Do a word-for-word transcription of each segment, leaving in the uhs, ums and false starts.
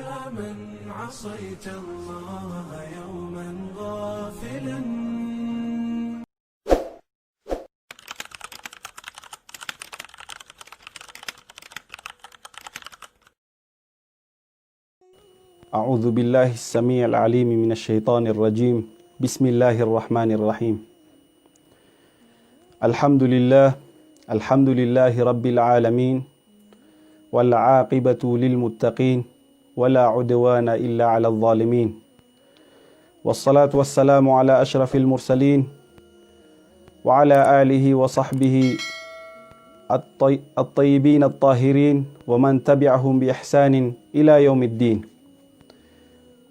من عصيت الله يوما غافلا. أعوذ بالله السميع العليم من الشيطان الرجيم. بسم الله الرحمن الرحيم. الحمد لله، الحمد لله رب العالمين، والعاقبة للمتقين، ولا عدوان إلا على الظالمين. والصلاة والسلام على أشرف المرسلين، وعلى آله وصحبه الطي-، الطيبين الطاهرين، ومن تبعهم بإحسان إلى يوم الدين.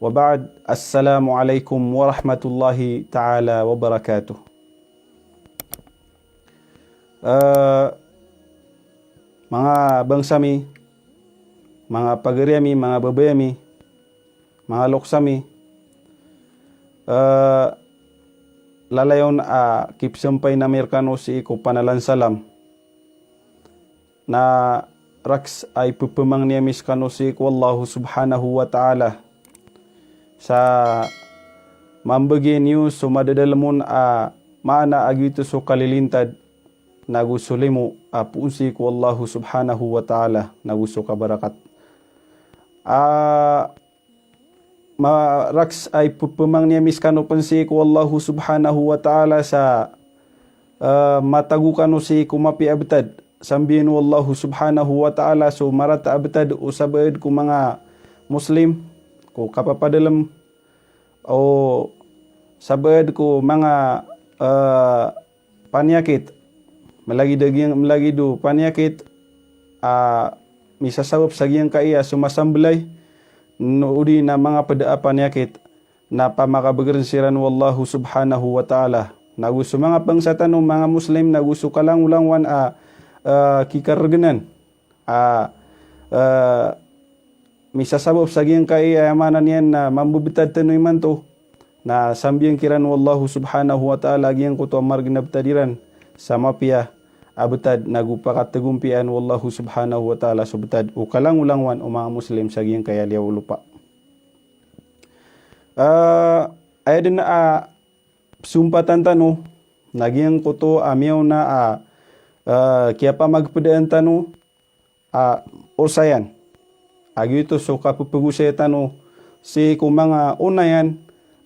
وبعد، السلام عليكم ورحمة الله تعالى وبركاته. Eh, manga bangsa mi, manga pagari ami, manga babay ami, manga loks ami, eh, lalayon a kipsampay ami rkano sii ko panalan salam. Na raks a ipepemangni ami skano sii ko Allahu Subhanahu wa Ta'ala sa mambegi niyo so madadalem on a maana a giyoto so kalilintad nago so limo a poon sii ko Allahu Subhanahu wa Ta'ala nago so kabarakat. A ma-, raks a ipepemangni ami skano pen sii ko Allahu Subhanahu wa Ta'ala sa, eh, matago kano sii ko mapiya a betad. Sambiyan o Allahu Subhanahu wa Ta'ala so marata a betad o sabaad ko manga Muslim ko kapapadalem o sabaad ko manga, eh, paniyakit. Malagid a giyang, malagid o paniyakit a misasabap sa giyangkaya so masambelay, no, odi na manga peda a paniyakit na pamakabegereng siran o Allahu Subhanahu wa Ta'ala. Nago so manga bangsa tano, manga Muslim, nago so kalangolangowan a, eh, kikaregenan a, eh, misasabap sa giyangkai, aya maana niyan na mambebetad tano imanto, na sambiyan kiran o Allahu Subhanahu wa Ta'ala giyangkoto a maregen a betad iran sa mapiya a betad, nago pakategompiyaan o Allahu Subhanahu wa Ta'ala so betad o kalangolangowan o manga Muslim sa giyangkaya liyawaw lopa. Eh, aya den a pesompatan tano, na giyangkoto a miyaona a, eh, kiyapamagpedaan tano a osayan. A giyoto so kapepegosay tano sii ko manga onayan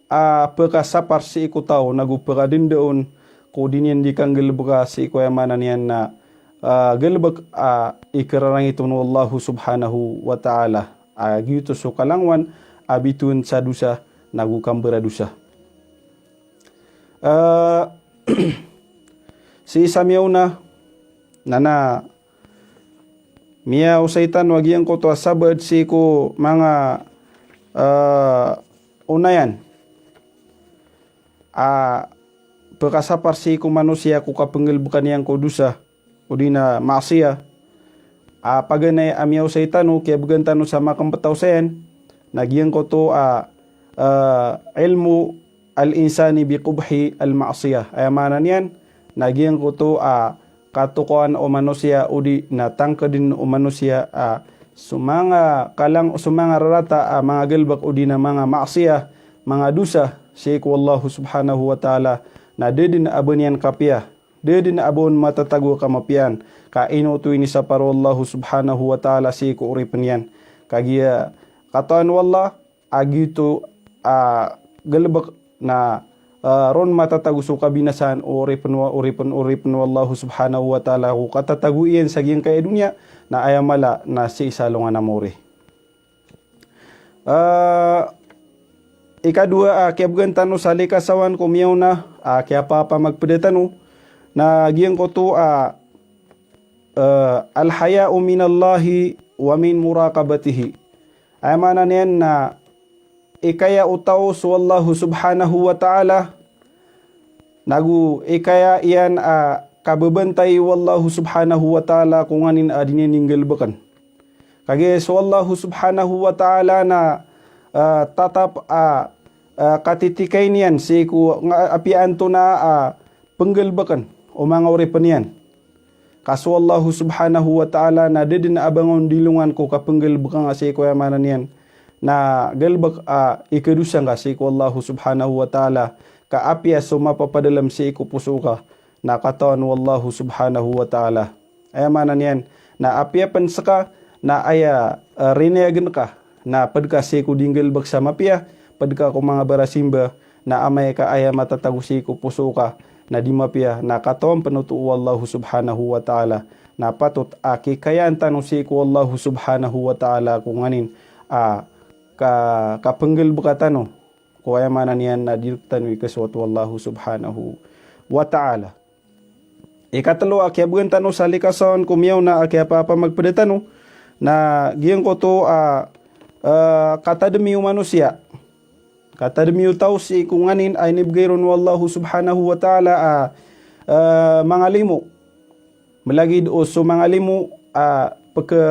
a pekasapar sii ko taw nago pekadendaon ko di niyan di kanggalebeka sii ko aya maana niyan na, eh, galebek a ikerarangit on o Allahu Subhanahu wa Ta'ala. A giyoto so kalangowan a bitowan sa dosa nago kamberadosa. Eh, sii sa miyaona, na na miyaosay tano a giyangkoto a sabaad sii ko manga, eh, onayan a pekasapar sii ko manosiya ko kapenggalebeka niyan ko dosa odi na maasiya. A paganay a miyaosay tano, kiyabegan tano sa makempet a osayan, na giyangkoto a, eh, ilmu al-insani bi qubhi al-ma'siyah. Aya maana niyan na giyangkoto a katokawan o manosiya odi na tangkeden o manosiya a so manga kalang-, so manga rarata a manga galebek odi na manga maasiya, manga dosa sii ko Allahu Subhanahu wa Ta'ala, na da den a ba niyan kapiya, da den a ba on matatago a kamapiyaan. Ka ino oto inisapar o Allahu Subhanahu wa Ta'ala sii ko oripen iyan? Kagiya katawan o Allah a giyoto a galebek na, eh, ron matatago so kabinasaan o oripen o, oripen, oripen o Allahu Subhanahu wa Ta'ala, ko katatago iyan sa giyangkaya doniya, na aya mala na sii sa alongan a maori. Eh, ikadowa a kiyabegan tano sa likasawan ko miyaona a kiyapapamagpeda tano, na giyangkoto a, eh, al-haya'u minallahi wa min muraqabatihi. Aya maana niyan na ikaya o taw so Allahu Subhanahu wa Ta'ala, nago ikaya iyan a kabebantay o Allahu Subhanahu wa Ta'ala ko nganin a di niyan di nggalebeken. Kagiya so Allahu Subhanahu wa Ta'ala na, eh, tatap a, eh, katitikay niyan sii ko nga-, apiya antonaa a penggalebeken o manga oripen iyan. Ka so Allahu Subhanahu wa Ta'ala na da den a ba ngka on dilongan ko kapenggalebeka ngka sii ko aya maana niyan na galebek a ikadosa ngka sii ko Allahu subhanahu wa ta'ala, ka apiya so mapapadalem sii ko poso ka na katawan o Allahu subhanahu wa ta'ala. Aya maana niyan na apiya pen seka na aya, eh, rinayagen ka na ped ka sii ko di nggalebek sa mapiya, ped ka ko manga barasimba, na amay ka aya matatago sii ko poso ka na di mapiya, na katawan pen oto o Allahu subhanahu wa ta'ala. Na patot a kikayaan tano sii ko Allahu subhanahu wa ta'ala ko nganin a ka, kapenggalebeka tano ko aya maana niyan na di rek tano ikesowat o Allahu subhanahu wa ta'ala. Ikatelo a kiyabegan tano sa likasawan ko miyaona a kiyapapamagpeda tano na giyangkoto a, eh, katademi o manosiya, katademi o taw sii ko nganin a inibegay ron o Allahu subhanahu wa ta'ala a, eh, manga limo. Melagid o so manga limo a peke,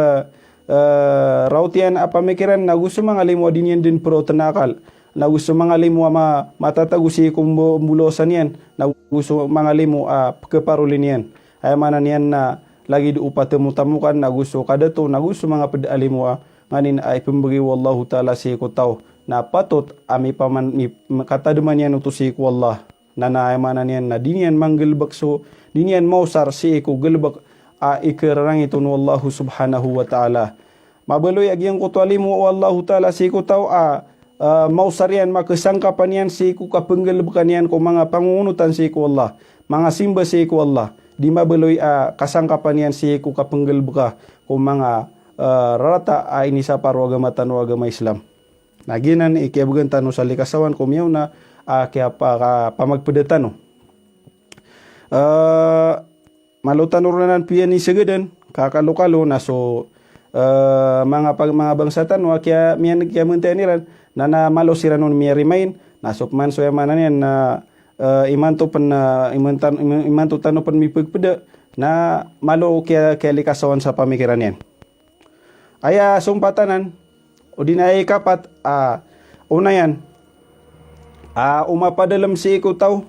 eh, rawt iyan a pamikiran, nago so manga limo a di niyan den peroten a akal, nago so manga limo a ma-, matatago sii ko mbo-, mbolosan iyan, nago so manga limo a pekeparoli niyan. Aya maana niyan na lagid o patemotamokan, nago so kadato, nago so manga ped a limo a nganin a ipembegay o Allahu ta'ala sii ko taw, na patot a mipaman-, mi-, katadema niyan oto sii ko Allah. Na, na aya maana niyan na di niyan manggalebek so, di niyan maosar sii ko galebek a ikerarangit on o Allahu subhanahu wa ta'ala. Mabaloy a giyangkoto a limo o Allahu ta'ala sii ko taw a, eh, maosar iyan, makesangkapan iyan sii ko kapenggalebeka niyan ko manga pangongonotan sii ko Allah, manga simba sii ko Allah. Di mabaloy a kasangkapan iyan sii ko kapenggalebeka ko manga, eh, rarata a inisapar o agama tano a agama Islam. Na giyanan i kiyabegan tano sa likasawan ko miyaona a kiyapaka-, pamagpeda tano. Eh, malo tano ron anan piyanisegeden, kakalokalo na so, eh, manga pag-, manga bangsa tano a kiya-, miyan-, kiyamantayan iran, na, na malo siran on miyarimain, na so peman so aya maana niyan na, eh, imanto pen, eh, imantan-, iman-, imanto tano pen mipegpeda, na malo kiya-, kiyalikasawan sa pamikiran iyan. Aya sompatanan, odi na aya ikapat, a, onayan, a, o mapadalem sii ko taw,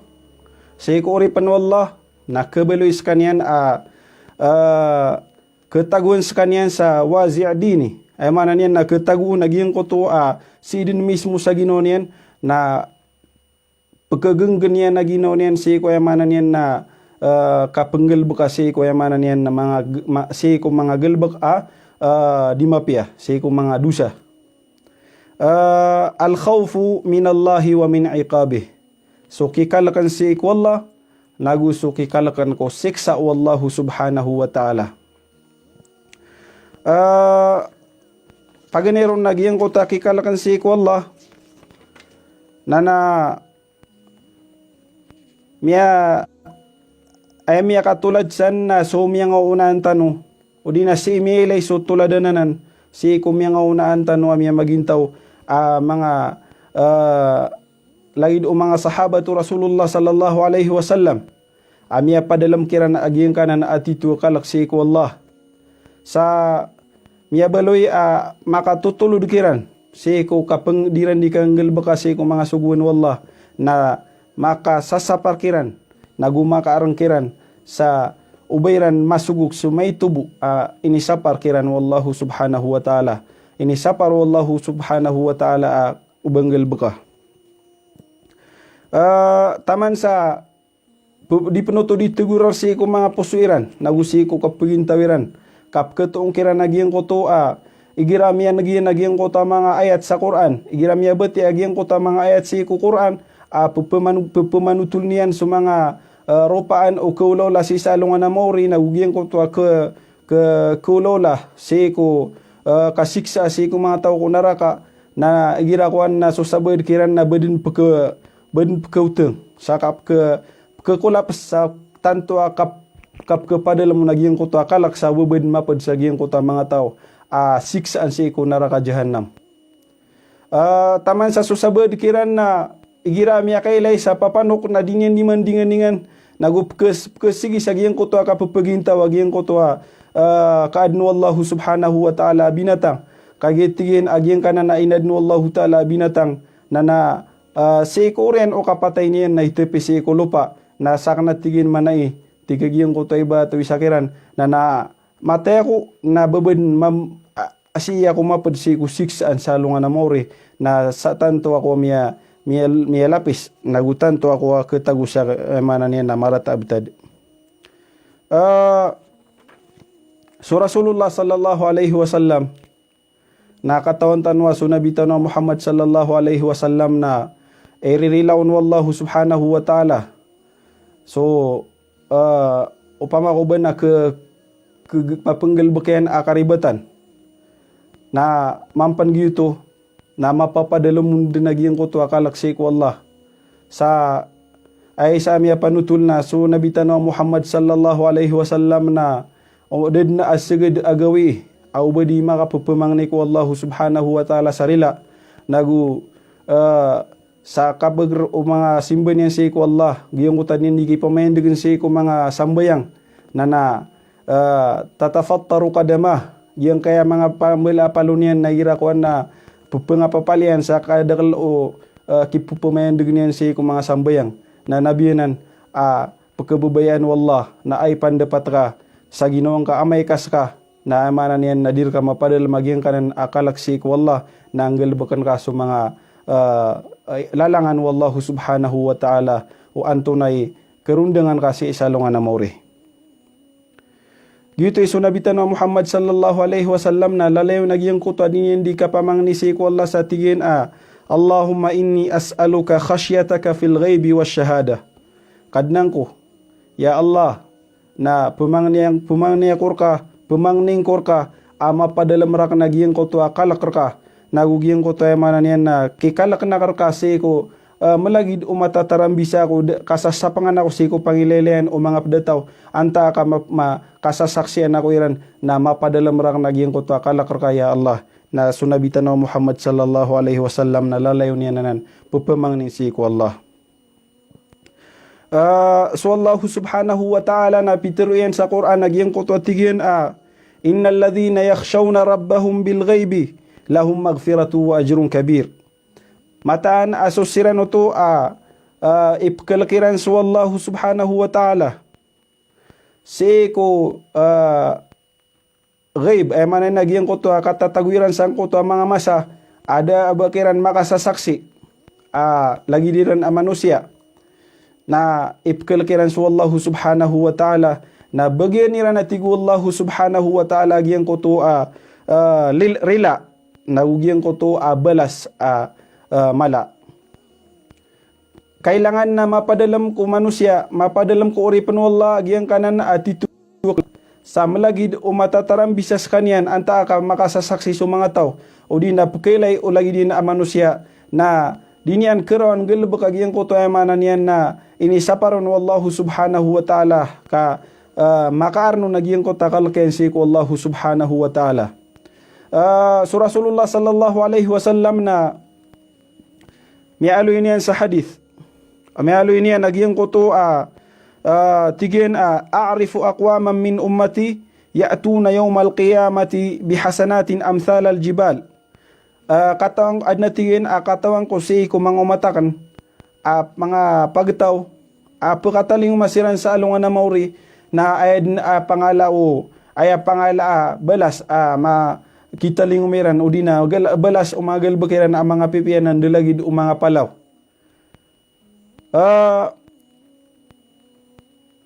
sii ko oripen o Allah, na kebaloy sekaniyan a, a, ketagoan sekaniyan sa wazi' dini. Aya maana niyan na ketagoan a giyangkoto a, sii den mismo sa ginawa niyan, na pekegenggen iyan a ginawa niyan sii ko aya maana niyan na, eh, kapenggalebeka sii ko aya maana niyan na manga g-, ma-, sii ko manga galebek a, eh, di mapiya, sii ko manga dosa. Eh, al-khawfu minallahi wa min iqabih. So kikaleken sii ko Allah, nago so kikaleken ko siksa o Allahu subhanahu wa ta'ala. Eh, paganay ron na giyangkoto a kikaleken sii ko Allah, na, na miya-, aya miyakatolad san na so miyangaonaan tano, odi na sii miyailay so toladan anan, sii ko miyangaonaan tano a miyamagintaw a manga, eh, lagid o manga sahabat o Rasulullah sallallahu alaihi wasallam a miyapadalem kiran a giyangkanan a tito a kalek sii ko Allah. Sa miyabaloy a makatotolod kiran sii ko kapeng-, di ran di kanggalebeka sii ko manga sogoan o Allah, na makasasapar kiran, nago makaareng kiran sa o ba iran masogok so maito bo a inisapar kiran o Allahu subhanahu wa ta'ala. Inisapar o Allahu subhanahu wa ta'ala a o ba nggalebeka. Eh, taman sa Pe-, di pen oto di tegorar sii ko manga poso iran, nago sii ko kapegintaw iran. Kapeketoong kiran a giyangkoto a, igira miyaneg iyan a giyangkoto a manga ayat sa Qur'an, igira miyabatiya a giyangkoto a manga ayat sii ko Qur'an, a, pepemanu-, pepemanotol iyan so manga, eh, ropaan o kaolaola sii sa alongan a maori, nago giyangkoto a ke-, ke-, kaolaola sii ko, eh, kasiksa sii ko manga taw ko naraka, na igira kowan na so sabaad kiran na ba den peke-, ba den pekeoteng, sa kapeke-, pekekolapes sa tanto a kap-, kapkepadalem on a giyangkoto a kalek sa ba den maped sa giyangkoto a manga taw a siksaan sii ko naraka jahannam. Ah, taman sa so sabaad kiran na igira miyakailay sa papanok na di niyan di mandinganingan, nago pekes-, pekesigi sa giyangkoto a kapepegintaw a giyangkoto a, ah, kaaden o Allahu subhanahu wa ta'ala a binatang. Kagiya tig iyan a giyangkanan a inaden o Allahu ta'ala a binatang, na, na, ah, sii ko oriyan o kapatay niyan na itepi sii ko lopa, na sakena tig iyan manai, tig a giyangkoto a iba a toy sa kiran, na, na matay ako, na ba den mam-, a-, sii ako mapd sii ko siksaan sa alongan a maori, na sa tanto ako miya, miya, miyalapis, nago tanto ako a khatago sa, eh, maana niyan na marata a btad. Ah, so Rasulullah sallallahu alaihi wasallam, na katawan tano a so Nabi tano a Muhammad sallallahu alaihi wasallam na iririlaon o Allahu subhanahu wa ta'ala. So, eh, opama ko ba na khe, khe, mapnggalbk iyan a karibatan. Na mampan giyoto, na mapapadalm on dn a giyangkoto a kalk sii ko Allah. Sa aya isa a miyapanotol na so Nabi tano a Muhammad sallallahu alaihi wasallam na o da dn a sgd a gawii a oba di makapphmangni ko Allahu subhanahu wa ta'ala sa rila, nago, eh, sa kabagr o manga simba niyan sii ko Allah, giyangkoto a niyan di kipmayandgn sii ko manga sambayang, na, na, eh, tatafattaru qadamah, giyangkaya manga pa-, mbala a palo niyan na igira kowan na pphangapapal iyan sa kadakl o, eh, kipphmayandg niyan sii ko manga sambayang. Na nabi anan a pkhababayaan o Allah, na aya pandapat ka sa ginawa ngka amay ka ska, na aya maana niyan na di rka mapadalm a giyangkanan a kalk sii ko Allah, na nggalbkn ka so manga, eh, lalangan o Allahu subhanahu wa ta'ala, o antonaa i karondangan ka sii sa alongan a maori. Giyoto i so Nabi tano a Muhammad sallallahu alaihi wasallam na lalayon a giyangkoto a di niyan di kapamangni sii ko Allah sa tig iyan a, "Allahumma inni as'aluka khashyataka fil ghaibi wash shahadah." Kadnan ko, ya Allah, na pmangni, pmangni ako rka, pmangni ngko rka a mapadalm rakn a giyangkoto a kalk rka, nago giyangkoto a aya maana niyan na kikalkn akn rka sii ko, eh, mlagid o matatarambisa ako, da-, kasasapngan ako sii ko pangilaylayan o manga pd a taw, antaa ka ma-, ma-, kasasaksian ako iran, na mapadalm rakn a giyangkoto a kalk rka, ya Allah. Na so Nabi tano a Muhammad sallallahu alaihi wasallam na lalayon iyan anan pphmangni sii ko Allah. Ah, so Allahu subhanahu wa ta'ala na pitharo iyan sa Qur'an a giyangkoto a tig iyan a, "Innal ladhina yakhshawna rabbahum bil ghaibi lahum maghfiratun wa ajrun kabir." Mataan a so siran oto a, ah, ipkhalk iran so Allahu subhanahu wa ta'ala sii ko, ah, ghaib, aya maana niyan na giyangkoto a katatago iran sangkoto a manga masa a da a ba kiran makasasaksi a lagid iran a manosiya. Na ipkhalk iran so Allahu subhanahu wa ta'ala, na bagian iran a tig o Allahu subhanahu wa ta'ala a giyangkoto a, a, lil-, rila, nago giyangkoto a balas a, a, mala. Kailangan na mapadalm ko manosiya, mapadalm ko oripn o Allah a giyangkanan a tito sa mlagid o matatarambisa skaniyan, antaa ka makasasaksi so manga taw, odi na pkhailay o lagid iyan a manosiya, na di niyan kharawan nggalbk a giyangkoto a aya maana niyan na inisapar on o Allahu subhanahu wa ta'ala ka, ah, makaarn on a giyangkoto a kalk iyan sii ko Allahu subhanahu wa ta'ala. Ah, so Rasulullah sallallahu alaihi wasallam na miyaaloy niyan sa hadith. Miyaaloy niyan a giyangkoto a, a, tig iyan a, "A'rifu aqwaman min ummati ya'tuna yawmal qiyamati bihasanatin amthalal jibal." A, katawan, adn a tig iyan a katawan ko sii ko manga omat akn a manga pagtaw a pkatalingoma siran sa alongan a maori, na aya dn a pangala o, aya pangala a balas a ma-, kitalingoma iran, odi na gal-, balas o magalbk iran a manga pipiya na ndalagid o manga palaw. Ah,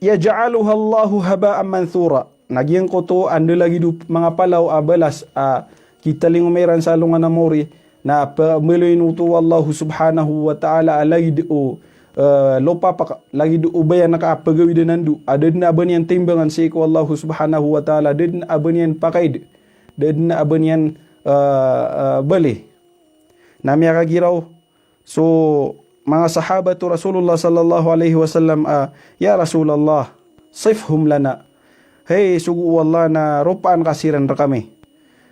"Yaj'aluha Allahu haba'an manthura." Na giyangkoto a ndalagid o manga palaw a balas a kitalingoma iran sa alongan a maori, na pmbaloyin oto o Allahu subhanahu wa ta'ala a lagid o, eh, lopapak, lagid o bayan ka a pagawid anan do, a da dn a ba niyan timbangan sii ko Allahu subhanahu wa ta'ala, da dn a ba niyan pakaid, da dn a ba niyan, eh, eh, bali. Na miyakagiraw so manga sahabat o Rasulullah sallallahu alaihi wasallam a, "Ya Rasulullah, sifhum lana." Hay sogo o Allah, na ropaan ka siran rkami.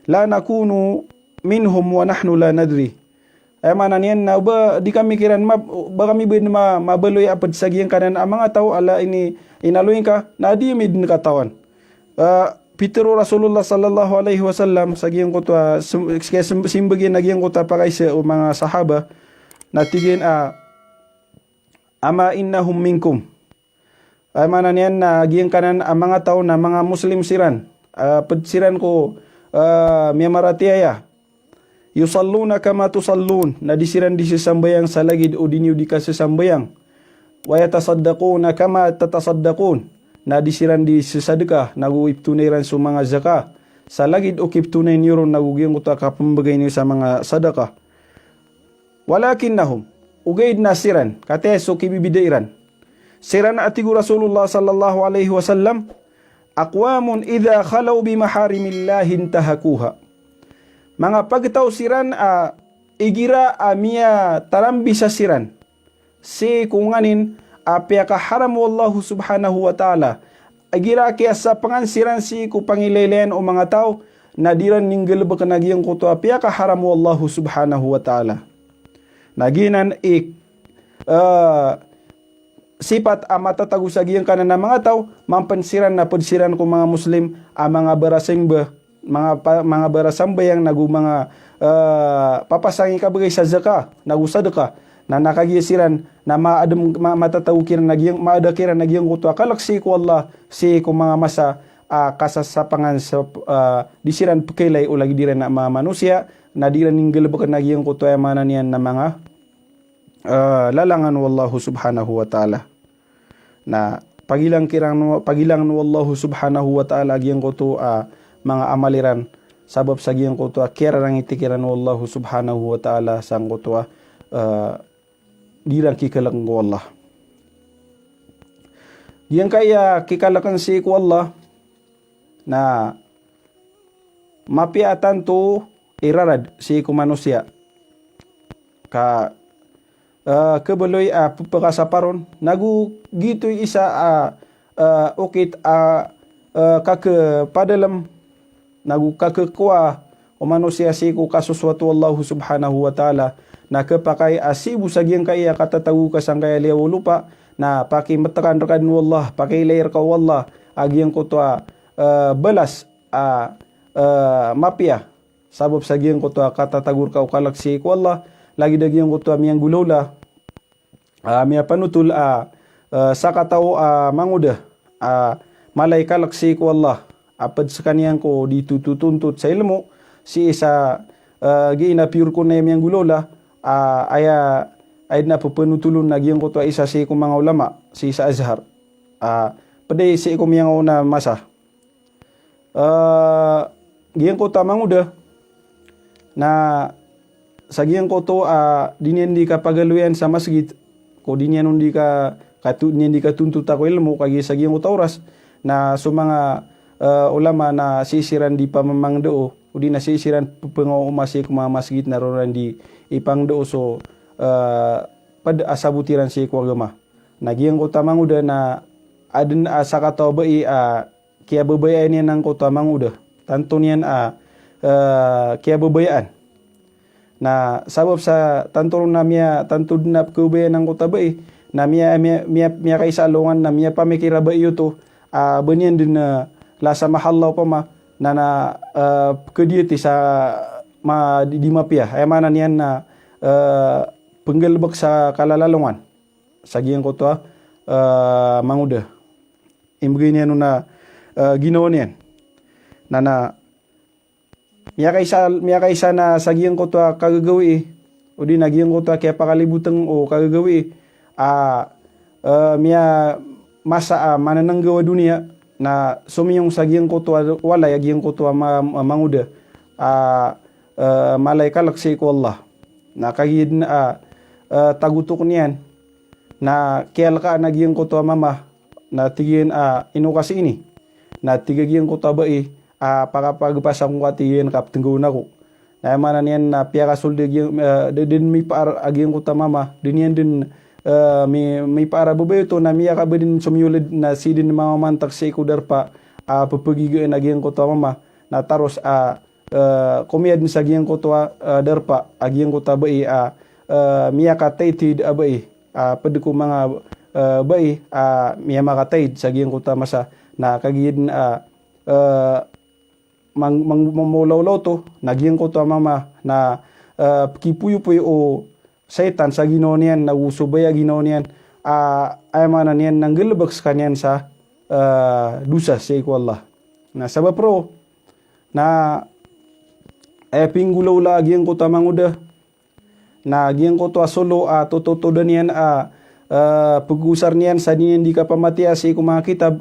"La nakunu minhum wa nahnu la nadri." Aya maana niyan na ba di kami kiran ma-, ba kami ba ma-, mabaloy a pd sa giyangkanan a manga taw a la ini inaloy ngka, na di ami dn katawan. Ah, pitharo o Rasulullah sallallahu alaihi wasallam sa giyangkoto a, sim-, sim-, simbag iyan a giyangkoto a pakaisa o manga sahaba, na tig iyan a, "Ama innahum minkum." Aya maana niyan na giyangkanan a manga taw na manga Muslim siran. Ah, pd siran ko, ah, miyamaratiyaya. Yusalluna kama tusallun, na di siran di sasambayang sa lagid o di niyo di kasasambayang. Wa yatasaddaquna kama tatasaddaqun, na di siran di sasadka, nago iptonay ran so manga zaka sa lagid o kiptonay niyo ron, nago giyangkoto a kapmbgay niyo sa manga sadka. Walakinnahum, ogaid na siran, katii so kibibida iran. Siran a tig o Rasulullah sallallahu alaihi wasallam, aqwamun idha khalaw bi maharimillahi intahakuha. Manga pagtaw siran a igira a miyatarambisa siran sii ko nganin a piyakaharam o Allah subhanahu wa ta'ala. Igira a kiyasapangan siran sii ko pangilailayan o manga taw, na di ran nggalbkn a giyangkoto a piyakaharam o Allah subhanahu wa ta'ala. Na giyanan i, eh, sipat a matatago sa giyangkanan a manga taw, man pn siran na pd siran ko manga Muslim a manga barasimba, manga pa-, manga barasambayang nago manga, eh, papasangi kabgay sa zaka nago sadka. Na, na kagiya siran na maadm, ma-, matatago kiran a giyang, maada kiran a giyangkoto a kalk sii ko Allah, sii ko manga masa a kasasapangan sa, eh, di siran pkailay o lagid iran a manga manosiya, na di ran nggalbkn a giyangkoto a aya maana niyan na manga, eh, lalangan o Allah subhanahu wa ta'ala. Na pagilang kiran, pagilang o Allah subhanahu wa ta'ala a giyangkoto a manga amal iran, sabap sa giyangkoto a kiyararangiti kiran o Allah subhanahu wa ta'ala sangkoto a, eh, di ran kikalkn ko Allah. Giyangkaya kikalkn sii ko Allah, na mapiya a tanto i rarad sii ko manosiya. Ka, eh, khabaloy a pphakasaparon, nago giyoto i isa a, eh, okit a, eh, kakhapadalm, nago kakhakowaa o manosiya sii ko kasosoat o Allah subhanahu wa ta'ala, na khapakay a sii bo sa giyangkaya katatago ka sangkaya liyawaw o lopa, na pakimtkan rkano o Allah, pakiilay rka o Allah a giyangkoto a, eh, balas a, eh, mapiya. Sabap sa giyangkoto a katatago rka o kalk sii ko Allah, lagid a giyangkoto a miyanggolawla, a, miyapanotol a, eh, sakataw a mangoda a mala i kalk sii ko Allah, a pd skaniyan ko di tototontot sa ilmo, sii sa, eh, giya na piyor ko na miyanggolawla, a, aya, aya dn a ppanotolon a giyangkoto a isa sii ko manga ulama sii sa Azhar. A, pd i sii ko miyangaona a masa. Eh, giyangkoto a mangoda na sa giyangkoto a di niyan di kapagaloyan sa masgit, ko di niyan on di ka, katu-, niyan di katontot ko ilmo, kagiya sa giyangkoto a oras na so manga, eh, ulama na sii siran di pamamangndao, odi na sii siran pphangoma sii ko manga masgit na roo ran di ipangndao so, eh, pd a sabot iran sii ko agama. Na giyangkoto a mangoda na adn a sakataw a bai a kiyababayaan iyan angkoto a mangoda. Tanto niyan a, eh, kiyababayaan. Na sabap sa tanto ron na miya, tanto dn a pkhababayaan angkoto a bai, na miya, miya, miya, miyakaisa a alongan na miyapamikir a bai oto, a, ba niyan dn, eh, lasa mahal opama, na, na, eh, pkhadiyati sa ma-, di, di mapiya. Aya maana niyan na, eh, pnggalbk sa kalalalongan sa giyangkoto a, eh, mangoda. Imbgay niyan on a, eh, ginawa niyan. Na, na, miyakaisa, miyakaisa na sa giyangkoto a kagagawii, odi na giyangkoto a kiyapakalibotng o kagagawii, a, eh, miya masa a manananggaw a doniya, na somiyong sa giyangkoto a walay a giyangkoto a ma-, ma-, mangoda, a, eh, mala i kalk sii ko Allah. Na kagiya dn a, eh, tagotok niyan, na kiyalkaan a giyangkoto a mama, na tig iyan a, "Ino ka sii ini?" Na tig a giyangkoto a bai a, "Pakapagpasa ko ka," tig iyan, "kaptnggawn ako." Na aya maana niyan na piyakasold a giya, eh, da dn mipaar a giyangkoto a mama, da niyan dn, eh, mi-, mipaar a babay oto na miyakaba dn somiyold na sii dn mamamantag sii ko darpa a, pphagign a giyangkoto a mama, na taros a, eh, komiya dn sa giyangkoto a, eh, darpa a giyangkoto a bai a, eh, miyakataid-taid a bai, a, pd ko manga, eh, bai a miyamakataid sa giyangkoto a masa. Na kagiya dn a, eh, mang-, mang-, mamawlawlaw oto, na giyangkoto a mama na, eh, pkipoyopoy o shaytan sa ginawa niyan, nago so bai a ginawa niyan, a, aya maana niyan na nggalbk skaniyan sa, eh, dosa sii ko Allah. Na sabap roo na aya pinggolawla a giyangkoto a mangoda. Na giyangkoto a solo a tototoda niyan a, eh, pegosar niyan sa di niyan di kapamatiya sii ko manga kitab.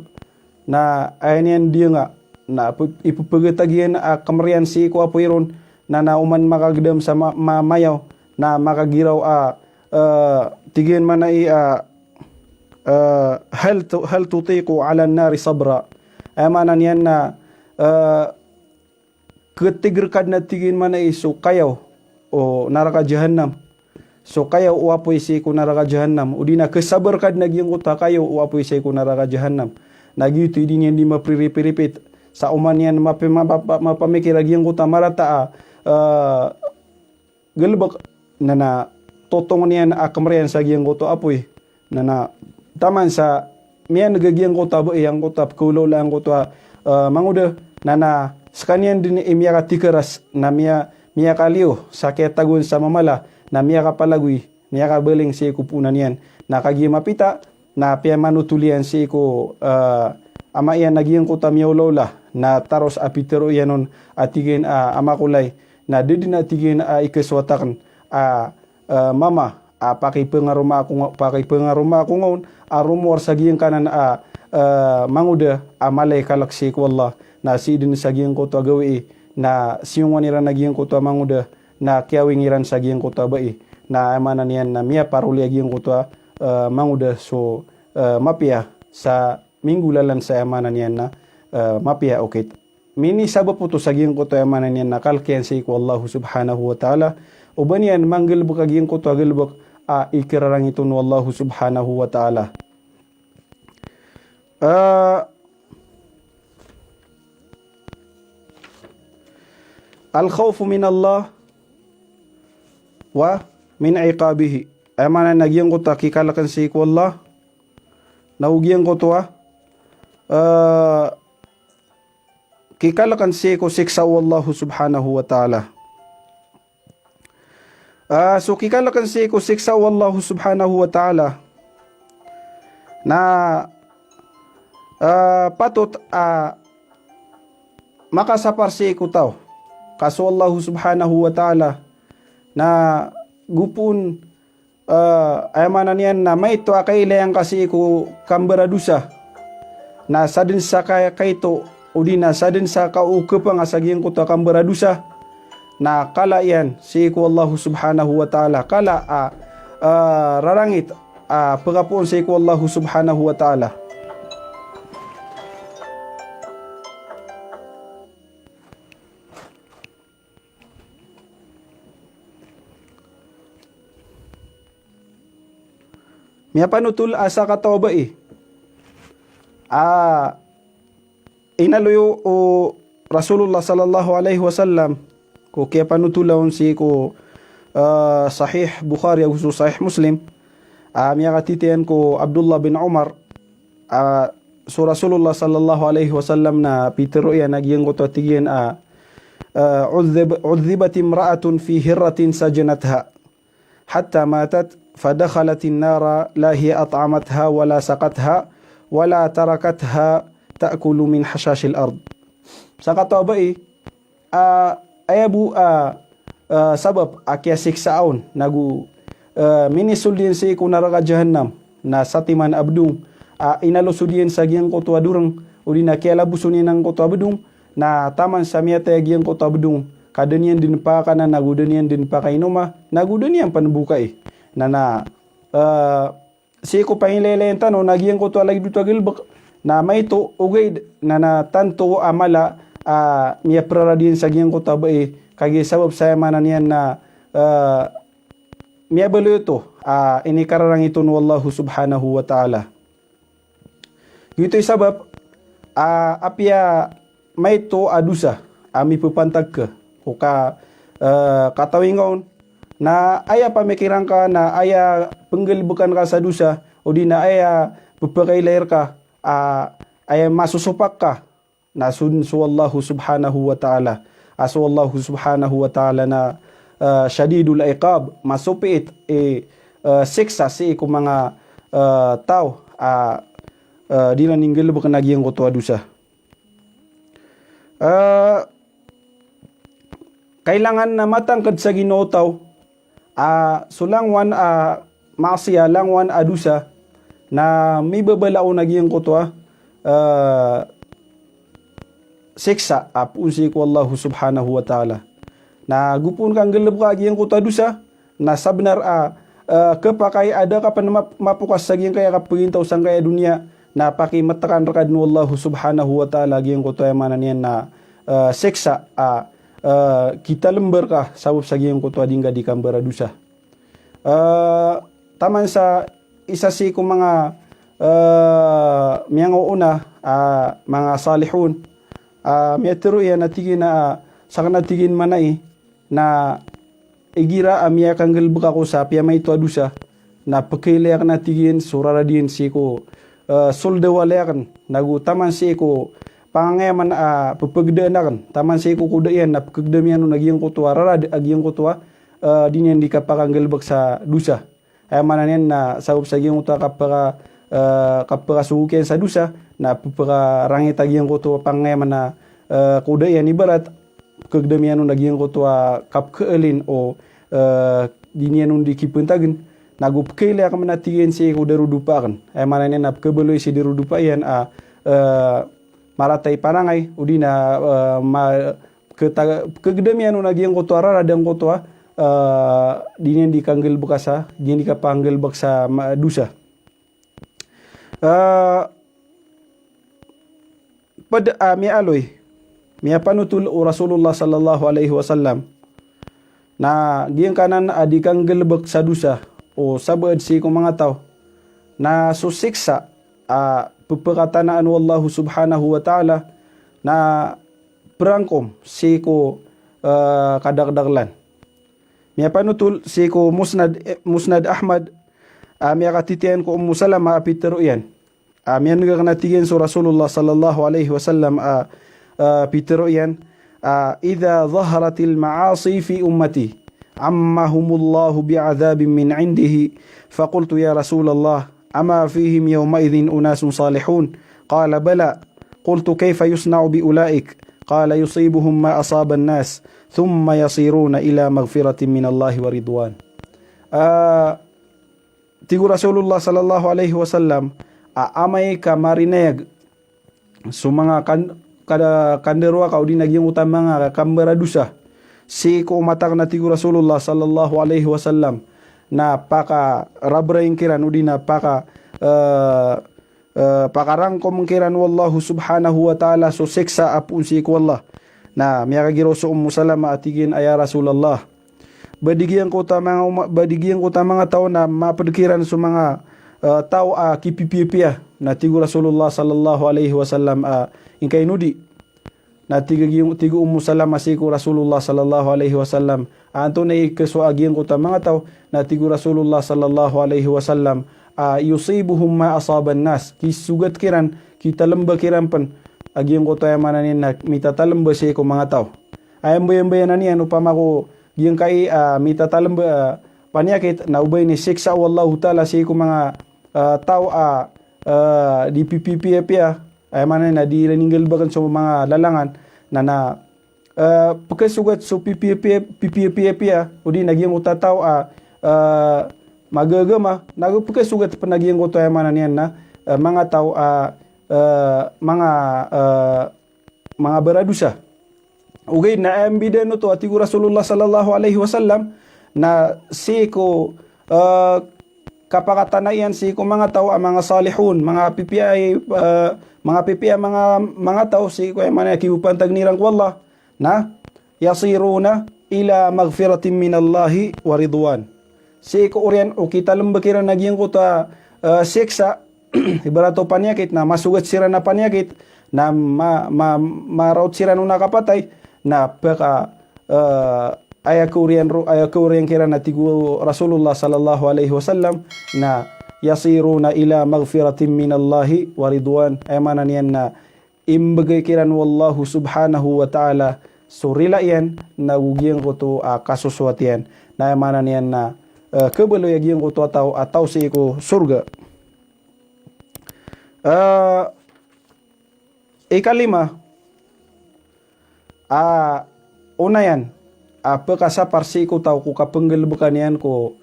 Na aya niyan diyanga, na pe-, ipepegatag iyan a kemeriyan sii ko apoy ron, na, na oman makagedam sa ma-, ma-, mayaw, na makagiraw a, eh, tig iyan manaya a, eh, "Hal tu-, hal tutiqu ala nari sabra?" Aya maana niyan na, eh, ketig reka den a tig iyan manaya so kayaw o naraka jahannam. So kayaw o apoy sii ko naraka jahannam. O di na kesabar ka den a giyangkoto a kayaw o apoy sii ko naraka jahannam. Na giyoto i di niyan di mapriripirit. Sa oman iyan mape-, ma-, ma-, ma-, mapamikir a giyangkoto a marata a, eh, galebek, na, na totong iyan a kemeriyan sa giyangkoto a apoy. Na, na taman sa miyaneg a giyangkoto a bai, angkoto a pekawlawla angkoto a, eh, mangoda. Na, na sekaniyan den i miyakatikeras, na miya-, miyakaliyo sa kiyatagoan sa mamala, na miyakapalagoy, miyakabaling sii ko poonan iyan. Na kagiya mapita, na piyamanotol iyan sii ko, eh, ama iyan a giyangkoto a miyawlawla, na taros a pitero iyan on a tig iyan a, "Ama ko lay, na da den a tig iyan a ikesowat aken a, eh, mama a pakipengaroma ako nga-, pakipengaroma ako ngaon a romowar sa giyangkanan a, eh, mangoda a mala i kalek sii ko Allah." Na sii den sa giyangkoto a gawii, na siyongan iran a giyangkoto a mangoda, na kiyawing iran sa giyangkoto a bai. Na aya maana niyan na miyaparoli a giyangkoto a, eh, mangoda so, eh, mapiya sa minggolalan sa aya maana niyan na, eh, mapiya a okit. Minisabap oto sa giyangkoto a aya maana niyan na kalek iyan sii ko Allah subhanahu wa ta'ala. O ba niyan manggalebek a giyangkoto a galebek a ikararangit on o Allah subhanahu wa ta'ala. Eh, al-khawfu min Allah wa min iqabihi. Aya maana na giyangkoto a kikalekan sii ko Allah, na o giyangkoto a, eh, kikalekan sii ko siksa o Allah subhanahu wa ta'ala. Ah, so kikalekan sii ko siksa o Allah subhanahu wa ta'ala na, ah, patot a makasapar sii ko taw. Ka so Allah subhanahu wa ta'ala na gopoon, ah, aya maana niyan na maito a kailay angka sii ko kambaradosa. Na sadn sa ka-, kaito, odi na sadn sa kaokapanga sa giyangkoto a kambaradosa, na kala iyan sii ko Allah subhanahu wa ta'ala, kala a, ah, rarangit a pekapoon sii ko Allah subhanahu wa ta'ala. Miyapanotol a sakataw a bai a inaloy o Rasulullah sallallahu alaihi wasallam ko kiyapanotola on sii ko, ah, Sahih Bukhari ago so Sahih Muslim. Ah, miyakatitiyan ko Abdullah bin Umar, ah, so Rasulullah sallallahu alaihi wasallam na pitero iyan a giyangkoto a tig iyan a, ah, "Udhib-, udhibat imra'atun fi hirratin sajanatha hatta matat, fadakhalatin nara la hiya at'amatha wa la saqatha wa la tarakatha ta'kulu min hashashil ard." Sakataw a bai a, aya bo a, ah, sabap a kiyasiksa on, nago, ah, minisold iyan sii ko naraka jahannam, na satiman a bedong a inalosod iyan sa giyangkoto a doreng, odi na kiyalaboson iyan angkoto a bedong, na taman sa miyatay a giyangkoto a bedong, ka da niyan den pakakanan, nago da niyan den pakainoma, nago da niyan pen bokai. Na, na, ah, sii ko pangilaylayan tano na giyangkoto a lagid oto a galebek na maito ogaid na, na tanto a mala a miyaprarad iyan sa giyangkoto a bai, kagiya sabap sa aya maana niyan na, ah, miyabaloy oto a inikararangit on o Allah subhanahu wa ta'ala. Giyoto i sabap a apiya maito a dosa a mipepantag ka ko ka, eh, katawinga on, na aya pamikiran ka, na aya penggalebekan ka sa dosa, odi na aya pepakailay reka a aya masosopak ka, na so, so Allah subhanahu wa ta'ala. A so Allah subhanahu wa ta'ala na, eh, shadidul iqab, masopiit i, eh, siksa sii ko manga, eh, taw a, eh, di ran inggalebek na giyangkoto a dosa. Eh, kailangan na matangked sa ginawa o taw a so langowan a maasiya, langowan a dosa, na mibabala on a giyangkoto a, eh, siksa a poon sii ko Allah subhanahu wa ta'ala. Na go poon kanggalebeka a giyangkoto a dosa, na sabenar a, eh, kepakay a da ka pen map-, mapokas sa giyangkaya kapagintaw sangkaya doniya, na pakimetekan reka den o Allah subhanahu wa ta'ala a giyangkoto a, aya maana niyan na, eh, siksa a, eh, kitalember ka sabap sa giyangkoto a di ngka di kambaradosa. Eh, taman sa isa sii ko manga, eh, miyangaoona, ah, manga salihun, ah, miyatero iyan a tig iyan a, ah, saken a tig iyan manay na igira a miyakanggalebek ako sa piyamaito a dosa, na pekailay aken a tig iyan so rarad iyan sii ko, eh, soled a walay aken, nago taman sii ko pangangayaman a pepegedaan aken, taman sii ko koda iyan na pekegedam iyan on a giyangkoto a rarad a giyangkoto a, eh, di niyan di kapakanggalebek sa dosa. Aya maana niyan na sabap sa giyangkoto a kapaka, eh, kapakasogok iyan sa dosa, na pepekarangit a giyangkoto a pangangayaman a, eh, koda iyan ibarat, pekegedam iyan on a giyangkoto a kapekaalin o, eh, di niyan on di kipentagen, nago pekailay aken a tig iyan sii ko darodopa aken. Aya maana niyan na pekabaloy si darodopa iyan a, eh, marata i panangay, odi na, eh, ma-, keta-, kegedam iyan on a giyangkoto a rarad angkoto a, eh, di niyan di kanggalebek sa, di niyan di kapanggalebek sa ma-, dosa. Eh, ped a miyaaloy, miyapanotol o Rasulullah sallallahu alaihi wasallam na giyangkanan a di kanggalebek sa dosa o sabaad sii ko manga taw na so siksa a pepekatanaan o Allah subhanahu wa ta'ala na perangkom sii ko, eh, kadakdakelan. Miyapanotol sii ko Musnad, eh, Musnad Ahmad, ah, miyakatitiyan ko Ummu Salama a pitero iyan. Ah, miyaneg aken a tig iyan so Rasulullah sallallahu alaihi wasallam a, ah, pitero iyan, ah, "Idha zaharatil ma'asi fi ummati, ammahumullahu bi'adhabin min indihi." Faqultu, "Ya Rasulallah, ama fihim yawma'idhin unasun salihun?" Qala, "Bala." Qultu, "Kayfa yusna'u bi ula'ik?" Qala, "Yusibuhum ma asaban nas, thumma yasiruna ila maghfiratin minallahi wa ridwan." Ah, tig o Rasulullah sallallahu alaihi wasallam, a amay ka marinayag so manga kan-, kada-, kandaroa ka odi na giyangkoto a manga kambaradosa sii ko omat aken a tig o Rasulullah sallallahu alaihi wasallam, na pakarabaraing kiran odi na paka, eh, eh, pakarangkom kiran o Allah subhanahu wa ta'ala so siksa a poon sii ko Allah. Na miyakagiraw so Ummu Salama a tig iyan a, "Ya Rasulallah, ba di giyangkoto a manga uma-, ba di giyangkoto a manga taw na maped kiran so manga, eh, taw a kipipiyapiya?" Na tig o Rasulullah sallallahu alaihi wasallam a, "Ingkaino di?" Na tig a giya-, tig o Ummu Salama sii ko Rasulullah sallallahu alaihi wasallam, "Antonaa i kesowa a giyangkoto a manga taw?" Na tig o Rasulullah sallallahu alaihi wasallam a, "Yusibuhum ma asaban nas." Kisogat kiran, kitalemba kiran pen a giyangkoto a, aya maana niyan na mitatalemba sii ko manga taw. Aya mbayambayanan iyan opama ko giyangkai, ah, mitatalemba, ah, paniyakit, na o ba ini siksa o Allahu Ta'ala sii ko manga, ah, taw a, ah, di pipiyapiya, aya maana niyan na di iran inggalebeken so manga lalangan, na, na, eh, pekesogat so pipiyapiya, pipiyapiya, odi na giyangkoto a taw a, eh, magagama, na go pekesogat pen a giyangkoto a, aya maana niyan na, eh, manga taw a, eh, manga, eh, manga baradosa. Ogaid na aya mbidaan oto a tig o Rasulullah sallallahu alaihi wasallam na sii ko, eh, kapakatana iyan sii ko manga taw a manga salihun, manga pipiya i, eh, manga pipiya manga, manga taw sii ko, aya maana niyan, kipepantag iran ko Allah, na yasiruna ila maghfiratin minallahi wa ridwan. Sii ko oriyan o kitalemba kiran a giyangkoto a, eh, siksa, ibarat o paniyakit, na masogat siran a paniyakit, na ma-, ma-, maraot siran on a kapatay, na peka, eh, aya kaoriyan ro-, aya kaoriyan kiran a tig o Rasulullah sallallahu alaihi wasallam, na yasiruna ila maghfiratin minallahi wa ridwan. Aya maana niyan na imbegay kiran o Allahu subhanahu wa ta'ala so rila iyan, na go giyangkoto a kasosoat iyan. Na aya maana niyan na, eh, kebaloy a giyangkoto a taw, a taw sii ko sorga. Eh, ikalima, a onayan, a pekasapar sii ko taw ko kapenggalebeka niyan ko,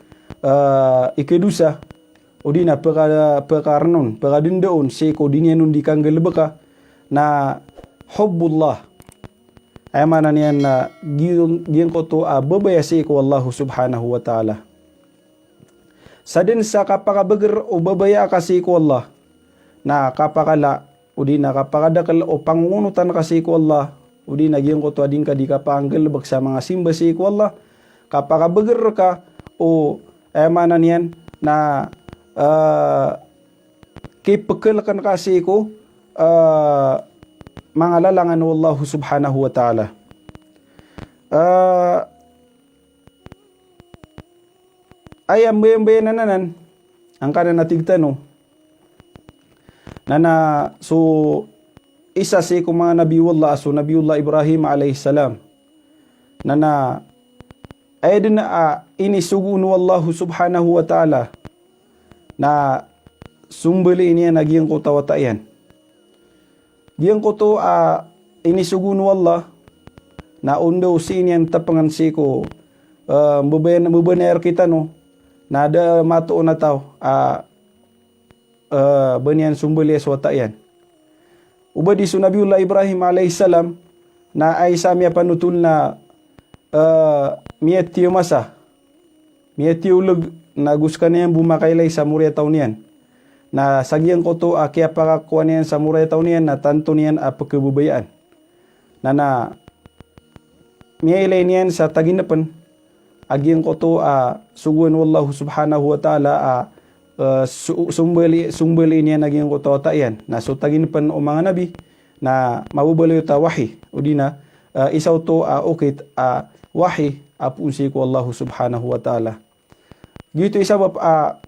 eh, ikadosa, odi na peka, pekarenon, pekadendon sii ko di niyan on di kanggalebeka, na hubbullah. Aya maana niyan na giyang, giyangkoto a babaya sii ko Allah subhanahu wa ta'ala. Saden sa kapakabeger o babaya ka sii ko Allah, na kapakala, odi na kapakadakel o pangongonotan ka sii ko Allah, odi na giyangkoto a di ngka di kapanggalebek sa manga simba sii ko Allah, kapakabeger ka o, aya maana niyan na, eh, kipekeleken ka sii ko, eh, manga lalangan o Allah subhanahu wa ta'ala. Eh, aya mbayambayan anan, angkanan a tig tano, na na so isa sii ko manga nabi o Allah, so Nabiullah Ibrahim alayhis salam, na na aya den a inisogo o Allah subhanahu wa ta'ala, na sombalin iyan a giyangkoto a wata iyan. Giyangkoto a inisogo o Allah, na o ndao sii niyan tepengen sii ko, eh, mbebanayar, mbebanayar kitano, na da matoon a taw a, eh, ba niyan sombali so wata iyan. O ba di so Nabiullah Ibrahim alayhis salam, na aya isa a miyapanotol na, eh, miyatiyo masa, miyatiyo leg, na go sekaniyan bo makailay sa moriyataw niyan. Na sa giyangkoto a kiyapakakowa niyan sa moriyataw niyan, na tanto niyan a pekebabayaan. Na na miyailay niyan sa taginepen a giyangkoto a sogoan o Allah subhanahu wa ta'ala a, eh, so-, sombali, sombalin iyan a giyangkoto a wata iyan. Na so taginepen o manga nabi, na mababaloy oto a wahi, odi na, eh, isa oto a okit a wahi a poon sii ko Allah subhanahu wa ta'ala. Giyoto i sabap a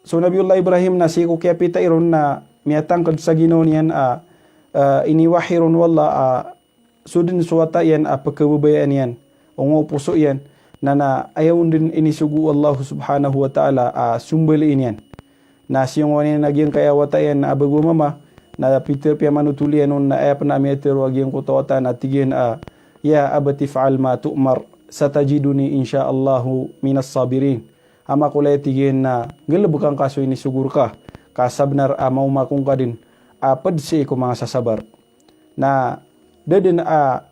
so Nabiullah Ibrahim na sii ko kiyapita iron na miyatangked sa ginawa niyan a, eh, iniwahi ron o Allah a so den so wata iyan a pekebabayaan iyan o ngoposo iyan, na na aya on den inisogo o Allah subhanahu wa ta'ala a sombalin iyan. Na siyongowan iyan a giyangkaya wata iyan na abago a mama, na pitharo, piyamanotol iyan on na aya pen a miyatero a giyangkoto a wata na tig iyan a, "Ya abati if'al ma tu'mar, satajiduni insha Allahu minas sabirin." Ama ko laya, tig iyan, na nggalebeka ngka so inisogo reka, ka sabenar a maoma ako ngka den a ped sii ko manga sasabar. Na da den a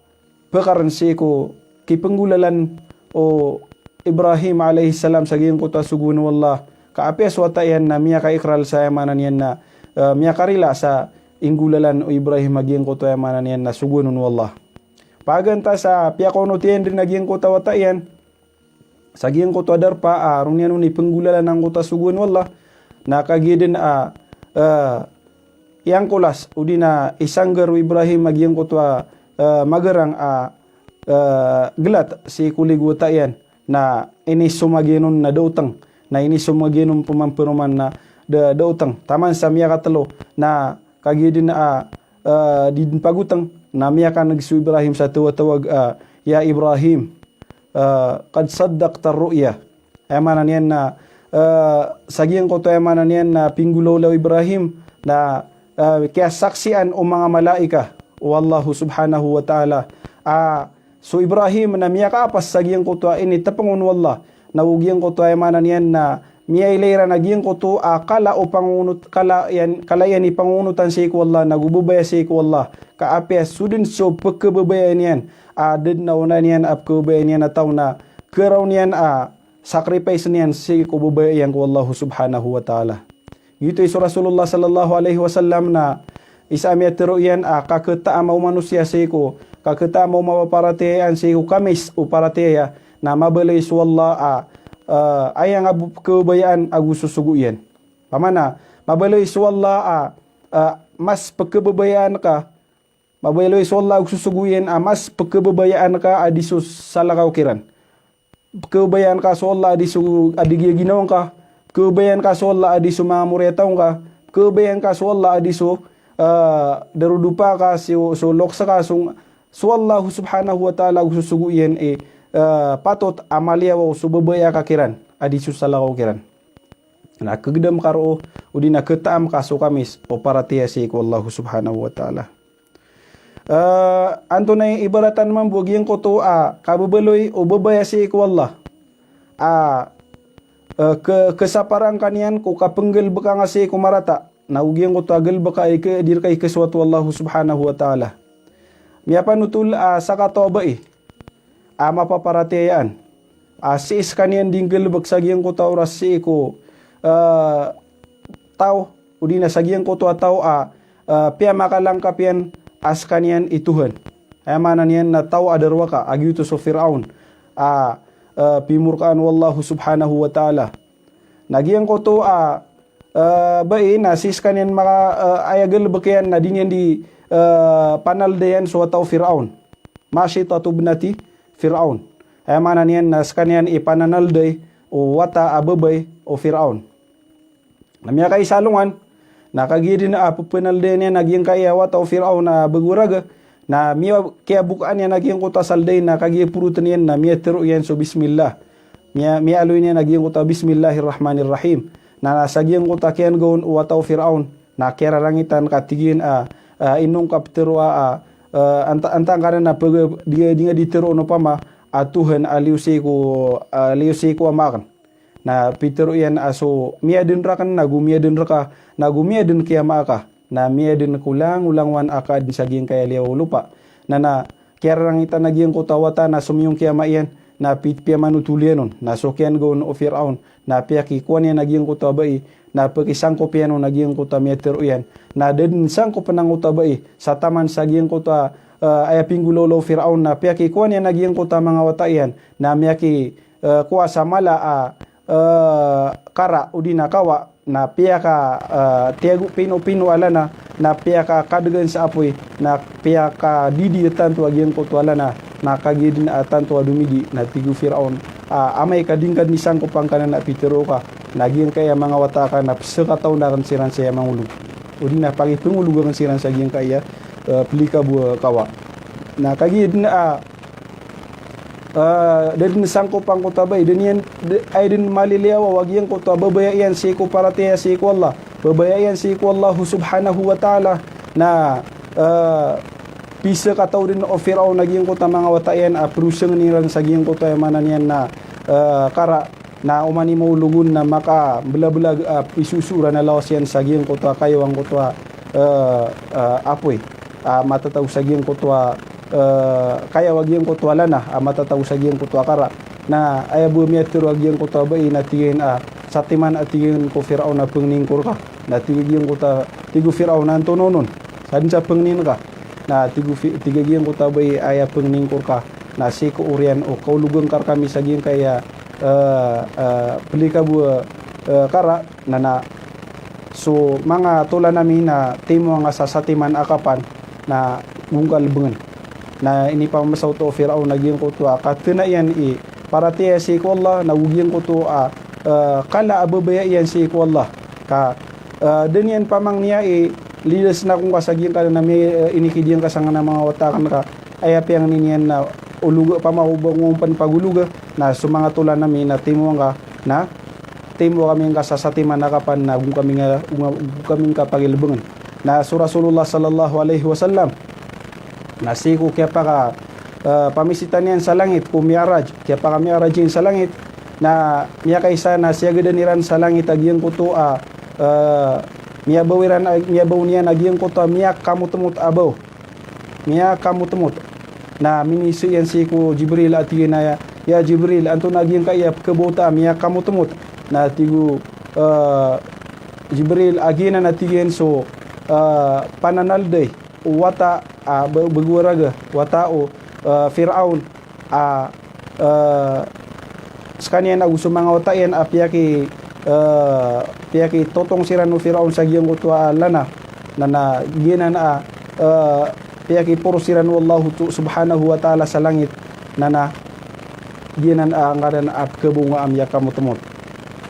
pekaren sii ko kipenggolalan o Ibrahim alayhis salam sa giyangkoto a sogoan o Allah, ka apiya so wata iyan na miyakaikrar sa, aya maana niyan na, eh, miyakarila sa inggolalan o Ibrahim a giyangkoto a, aya maana niyan na, sogoan o Allah. Paganay sa piyakaonot iyan den a giyangkoto a wata iyan sa giyangkoto a darpa a roo niyan on ipenggolalan angkoto a sogoan o Allah, na kagiya den a, eh, iyangkolas odi na isanggar o Ibrahim a giyangkoto a, eh, magarang a, eh, gelat sii ko lig o wata iyan, na inisomag iyan on na da oteng, na inisomag iyan on pman peroman na da, da oteng. Taman sa miyakatelo, na kagiya den a, eh, di den pagoteng, na miyakaneg so Ibrahim sa tawatawag a, "Ya Ibrahim, eh, qad saddaqtar ru'ya." Aya maana niyan na, eh, sa giyangkoto, aya maana niyan na, pinggolawla o Ibrahim na, eh, kiyasaksian o manga malaika o Allah subhanahu wa ta'ala a so Ibrahim na miyakaapas sa giyangkoto a initepeng on o Allah, na o giyangkoto, aya maana niyan na, miyailay iran a giyangkoto a kala o pangongonot, kala iyan, kala iyan i pangongonotan sii ko Allah, na go babaya sii ko Allah, ka apiya so den so pekebabayaan iyan a da den a ona niyan a pekebabayaan iyan a taw na keraw niyan a sacrifice niyan sii ko babaya iyan ko Allah subhanahu wa ta'ala. Giyoto i so Rasulullah sallallahu alayhi wasallam na isa a miyatero iyan a kaketaam o manosiya sii ko, kaketaam o mapaparatiyaya sii ko kamis o paratiyaya, na mabaloy so Allah a, eh, aya nga bo pekebabayaan ago so sogo iyan. Pamana, mabaloy so Allah a, eh, mas pekebabayaan ka, mabaloy so Allah ago so sogo iyan a mas pekebabayaan ka a di so salakaw kiran. Pekebabayaan ka so Allah a di so, a di giya ginawa ngka. Pekebabayaan ka so Allah a di so manga moriyataw ngka. Pekebabayaan ka so Allah a di so, eh, darodopa ka, so, so loks ka, so, so Allah subhanahu wa ta'ala ago so sogo iyan i, eh, patot a maliyawaw so babaya ka kiran a di so salakaw kiran. Na kegedam ka roo, odi na ketaam ka so kamis o paratiyaya sii ko Allah subhanahu wa ta'ala. Eh, antonaa i ibaratan mambo a giyangkoto a kababaloy o babaya sii ko Allah a, eh, ke-, kesaparan ka niyan ko kapenggalebeka nga sii ko marata, na o giyangkoto a galebek a ike-, di reka ikesowat o Allah subhanahu wa ta'ala. Miyapanotol a sakataw a bai a mapaparatiyayaan a sii sekaniyan di nggalebek sa giyangkoto a oras sii ko, eh, taw, odi na sa giyangkoto a taw a, eh, piyamakalangkap iyan a sekaniyan i Tuhan. Aya maana niyan na taw a darowaka, a giyoto so Firaun a, eh, pimorkaan o Allah subhanahu wa ta'ala. Na giyangkoto a, eh, bai na sii sekaniyan maka, eh, aya galebek iyan na di niyan di, eh, panaldayan so wata o Firaun. Mashitatu ibnati Firaun. Aya maana niyan na sekaniyan i pananalday o wata a babay o Firaun. Na miyakaisa alongan, na kagiya den a pepenaldayan iyan a giyangkaya wata o Firaun a bago a raga, na miya-, kiyabokaan iyan a giyangkoto a salday na kagiya poroten iyan na miyatero iyan so bismillah. Miya-, miyaaloy niyan a giyangkoto a bismillahir rahmanir rahim. Na, na sa giyangkoto a kiyanega on o wata o Firaun, na kiyararangitan ka tig iyan a, a, ino ngka petero a, a, a, anta-, antaa ngka na peg-, di, di nga di tero on opama a Tuhan a liyo sii ko, a, liyo sii ko ama aken. Na pitero iyan a so miyaden raken, nago miyaden reka, nago miyaden ki ama aka, na miyaden ko langolangowan a kaadn sa giyangkaya liyawaw o lopa. Na, na kiyararangitan a giyangkoto a wata na somiyong ki ama iyan, na pi-, piyamanotol iyan on. Na so kiyanega on o Firaun, na piyakikowa niyan a giyangkoto a bai, na pekisangkop iyan on a giyangkoto a miyatero iyan. Na da den sangkopen angkoto a bai sa taman sa giyangkoto a, eh, aya pinggolawla o Firaun, na piyakikowa niyan a giyangkoto a manga wata iyan, na miyaki eh, kowa sa mala a, eh, kara odi na kawa, na piyaka, eh, tiyago pinopino a lana, na piyakakadegan sa apoy, na piyakadidi a tanto a giyangkoto a lana, na kagiya den a tanto a domidi, na tig o Firaun a, amay ka di ngka den i sangkopan ka na pitero ka, na giyangkaya manga wata ka na pesekataw na aken siran saya mangolog. Odi na pakipengolog aken siran sa giyangkaya, eh, pelikabo a kawa. Na kagiya den a Ah, da den sangkop angkoto a bai, da niyan, da, aya den maliliyawaw a giyangkoto a babaya iyan sii ko paratiyaya sii ko Allah. Babaya iyan sii ko Allah subhanahu wa ta'ala. Na, ah, pisekataw den o Firaun a giyangkoto a manga wata iyan a perosengen iran sa giyangkoto a aya maana niyan na, ah, kara, na oman i maolog on na makabelabelag, ah, pisosoran a lawas iyan sa giyangkoto a kayaw angkoto a, ah, ah, apoy. Ah, matataw sa giyangkoto a eh, kayaw a giyangkoto a lana, a matataw sa giyangkoto a kara. Na aya bo miyatero a giyangkoto a bai na tig iyan a, satiman a tig iyan ko Firaun a pengnin ko reka. Na tig a giyangkoto a, tig o Firaun a antonaa on, sa den sa pengnin ka. Na tig o Fi-, tig a giyangkoto a bai a aya pengnin ko reka na sii ko oriyan o kaologan ka rekami sa giyangkaya, eh, eh, pelikabo, eh, kara. Na, na so manga tolan ami na timo nga sa satiman a kapan na go ngka lebengen. Na inipamamesa oto o Firaun a giyangkoto a katena iyan i paratiyaya sii ko Allah, na go giyangkoto a, eh, kala a babaya iyan sii ko Allah. Ka, eh, da niyan pamangniya i lidas na ko ngka sa giyangkanan a mi, eh, inikidiyan ka sangkanan a manga wata aken ka. Aya piyangni niyan na ologa, pamako ba ngompen pagologa, na so manga tolan ami na timo nga, na timo kami ngka sa satiman a kapan na go kami nga, go kami ngka pagilebengen. Na so Rasulullah sallallahu alaihi wasallam, na sii ko kiyapaka, eh, pamisita niyan sa langit ko Mi'raj, kiyapaka-Mi'raj iyan sa langit, na miyakaisa na siyagadan iran sa langit a giyangkoto a, eh, miyabaw iran a, miyabaw niyan a giyangkoto a miyakamotmot a baw. Miyakamotmot. Na miniiza iyan sii ko Jibril a tig iyan a, ya, ya Jibril, antonaa giyangkaya pekhabaw ta a miyakamotmot? Na tig o, eh, Jibril a giyanan a tig iyan so, eh, pananalday o wata a, ba-, bago a raga, wata o, eh, Firaun a, eh, sekaniyan ago so manga wata iyan a piyaki, eh, piyakitotong siran o Firaun sa giyangkoto a lana, na, na giyanan a, eh, piyakiporos siran o Allah to-, subhanahu wa ta'ala sa langit, na, na giyanan a angkanan a pekhabaw nga a miyakamotmot.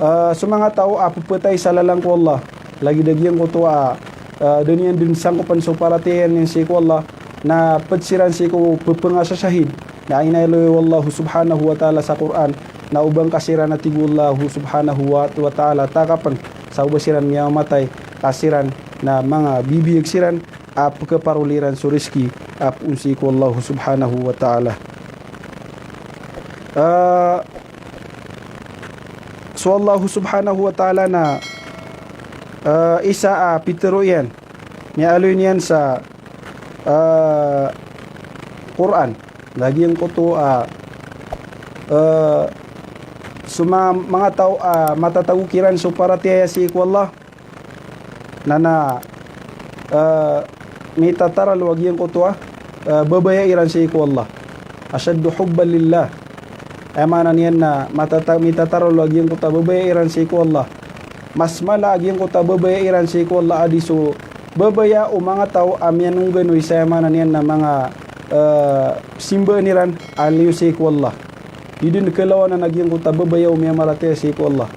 Eh, so manga taw a pepatay sa lalan ko Allah, lagid a giyangkoto a, eh, da niyan den sangkopen so paratiyaya niyan sii ko Allah, na ped siran sii ko pepengasasahid. Na inaloy o Allah subhanahu wa ta'ala sa Qur'an, na o ba ngka siran a tig o Allah subhanahu wa, wa ta'ala takapen sa o ba siran miyamamatay, ka siran na manga bibiyag siran a pekhaparoli iran so rizki poon sii ko Allah subhanahu wa ta'ala. Ah, so Allah subhanahu wa ta'ala na, ah, isa a pitharo iyan, miyaaloy niyan sa, ah, Qur'an. Na giyangkoto a, ah, so ma-, manga taw a matatago kiran so paratiyaya sii ko Allah, na, na, ah, mitataralo a giyangkoto a, ah, babaya iran sii ko Allah. Ashaddu hubban lillah. Aya maana niyan na matata-, mitataralo a giyangkoto a babaya iran sii ko Allah. Mas mala a giyangkoto a babaya iran sii ko Allah a di so babaya o manga taw a miyanongganoy sa aya maana niyan na manga, ah, simbaan iran a liyo sii ko Allah. Di dn kalawanan a giyangkoto a babaya o miyamaratiyaya sii ko Allah.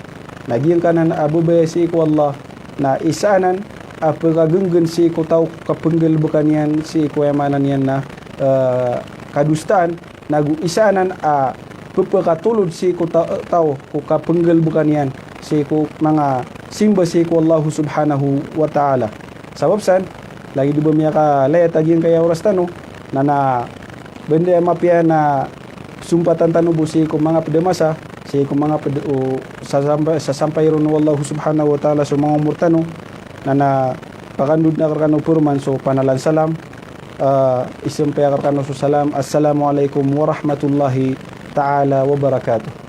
Na giyangkanan a babaya sii ko Allah na isa anan a pkagnggan sii ko taw ko kapnggalbkan iyan sii ko aya maana niyan na, eh, kadosaan, nago isa anan a pphakatolod sii ko ta-, taw ko kapnggalbkan iyan sii ko manga simba sii ko Allah subhanahu wa ta'ala. Sabap san, lagid o ba miyakalayat a giyangkaya oras tano, na, na banda a mapiya na sompatan tano bo sii ko manga pd a masa, sii ko manga pd o sasampa-, sasampay ron o Allah subhanahu wa ta'ala so manga omor tano, na, na pakandod akn rkano paroman so panalan salam, ah, isampay akn rkano so salam. Assalamu alaikum warahmatullahi ta'ala wabarakatuh.